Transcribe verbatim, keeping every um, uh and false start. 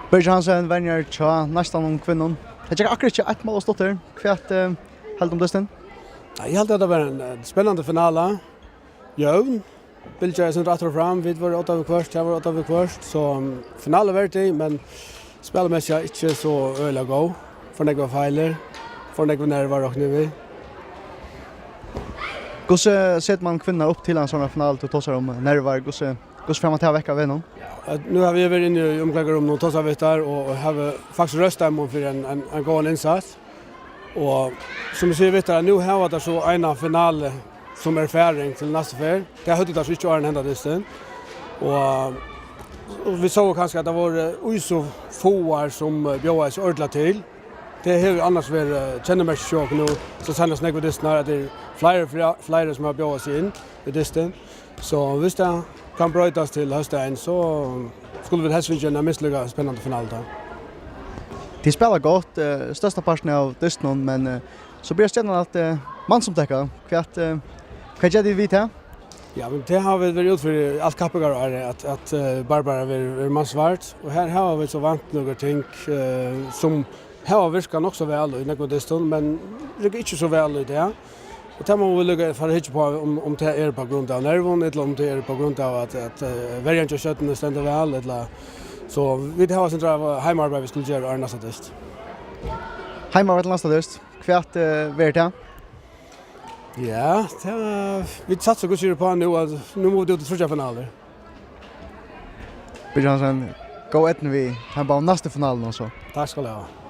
Birgir Hansen, venjari hjá Neistanum kvinnum. Tað gekk akkurát ikki, eitt mál av stuttligum. Hvat, eh, heldur tú um dystin? Ja, eg helt at tað var ein, eh, spennandi finala. Jøvn. Bylgjaði eitt sindur aftur og fram. Vit vóru átta viðhvørt, tey vóru átta viðhvørt. So, um, finala verdig, men spælimessigt ikki so øgiliga góð. For nógvar feilir, for nógvir nervar, rokni eg við. Hvussu setur man kvinnur upp til ein sovorðnan finala? Tú tosar um nervar. Hvussu, hvussu fær man tað vekk av vegnum? Ja, at nú havi eg verið inni í umklæðingarrúminum og tosað við tær og, og havi faktiskt róst teimum fyri ein, ein, ein góðan innsats. Og sum eg sigi við tær, nú hava tær so eina finalu sum erfaring til næstu ferð. Tað høvdu tær so ikki áðrenn henda dystin. Og, og vit sóu kanska, at tað vóru í so fáar sum, eh, bjóðaðu seg ordiliga til. Tað hevur annars verið, eh, kennimerki hjá okkum nú, so seinast nógvu dystirnar, at tað eru fleiri, fleiri, fleiri sum hava bjóðað seg inn í dystin. So viss tað kann broytast til hósdagin, so skulu vit helst fingið eina minst líka spennandi finalu tá. Tit spæla gott, eh, størsta partin av dystinum, men, eh, so byrjar stevnan at, eh, mansumtaka. Hvat, eh, hvat gera tit við tað? Ja, men tað hava vit verið út fyri alt kappingarárið, at, at, eh, Barbara verður, verður mansvard, og her hava vit so vant nøkur ting, eh, sum hava virkað nokk so væl í nógvum dystum, men rigga ikki so væl í dag. Og tað má vit líka fara at hyggja uppá, um, um tað er uppá grund av nervum, ella um tað er uppá grund av, at, at, eh, verjan hjá Stjørnuni stendur væl, ella, so vit hava eitt sindur av heimaarbeiði, vit skulu gera áðrenn næsta dyst. Heimaarbeiði til næsta dyst. Hvat, eh, verður tað? Ja, tað, vit satsa, hvussu er uppá nú, at nú mugu vit út í tríggjar finalur. Birgir Hansen, góð eydna við heimaarbeiðinum, næstu finaluna og so. Takk skal tú hava.